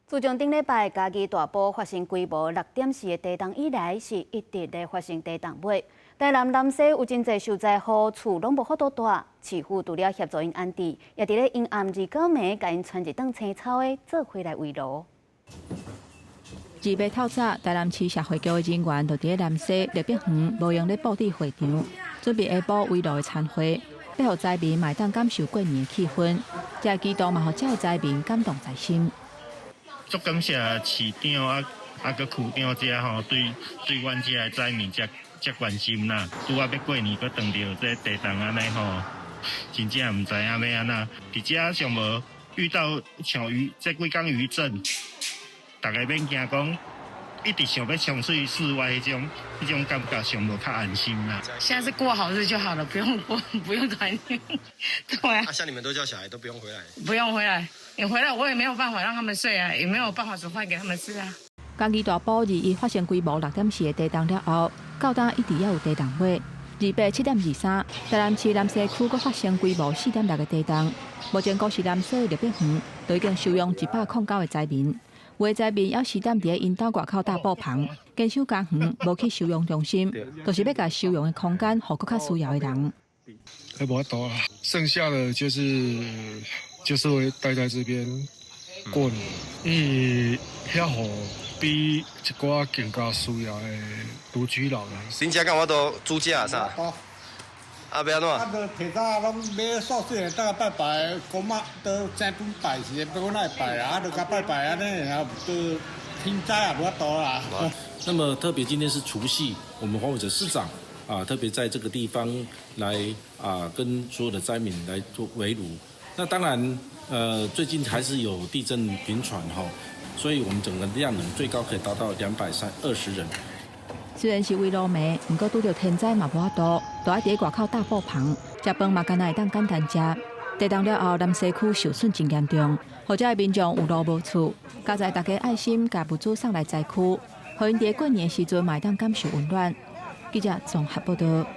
自從頂禮拜嘉義大埔發生規模6.4的地動以來，是一直咧發生地動尾。台南南勢有真濟受災戶厝攏無法度蹛，市府除了協助𪜶安置，也佇咧陰暗29暝，共𪜶傳一頓青草的做伙來圍爐。28透早，台南市社會局的人員就佇咧南勢綠碧園無閒咧布置會場，準備下晡圍爐的餐會，欲予災民嘛會當感受過年的氣氛。這個舉動嘛，予遮的災民感動在心。足感謝市長啊啊閣區長遮吼，對對阮遮的災民遮遮關心啦。拄仔欲過年，閣撞著這地動按呢吼，真正毋知影欲按怎。佇遮上無遇到像餘這幾工餘震，逐家免驚講，一直想欲衝出去室外彼種感覺上無較安心啦。現在是過好日就好了，不用過，不用團年。對啊。啊，像你們都叫小孩都不用回來。不用回來，你回來我也沒有辦法讓他們睡啊，也沒有辦法煮飯給他們吃啊。嘉義大埔21發生規模6.4的地動了後，到今一直猶有地動尾。28 7:23，台南市南勢區閣發生規模4.6的地動，目前孤是南勢綠碧園就已經收容109個災民，有的災民猶時踮佇咧𪜶兜外口搭布棚，堅守家園，無去收容中心，就是欲共收容的空間，予閣較需要的人。無法度啊，剩下的就是會待在這邊過年，因為遐予比一寡更加需要的獨居老人。新家敢有法度煮食啊啥？啊，欲按怎？啊，就提早攏買素食的，當拜拜，公媽都請本拜時，欲阮來拜啊，就共拜拜按呢，啊，都天災也無法度啦。那麼特別今天是除夕，我們黃偉哲市長啊，特別在這個地方來啊，跟所有的災民來做圍爐。那當然，最近還是有地震頻傳哈，所以我們整個量能最高可以達到220人。雖然是圍爐暝，毋過拄著天災嘛無法度，都愛佇外口搭布棚，食飯嘛干焦會當簡單食。地動了後，南勢區受損真嚴重，予遮的民眾有路無厝，佳哉大家愛心共物資送來災區，予𪜶佇過年時陣嘛會當感受溫暖。記者綜合報道。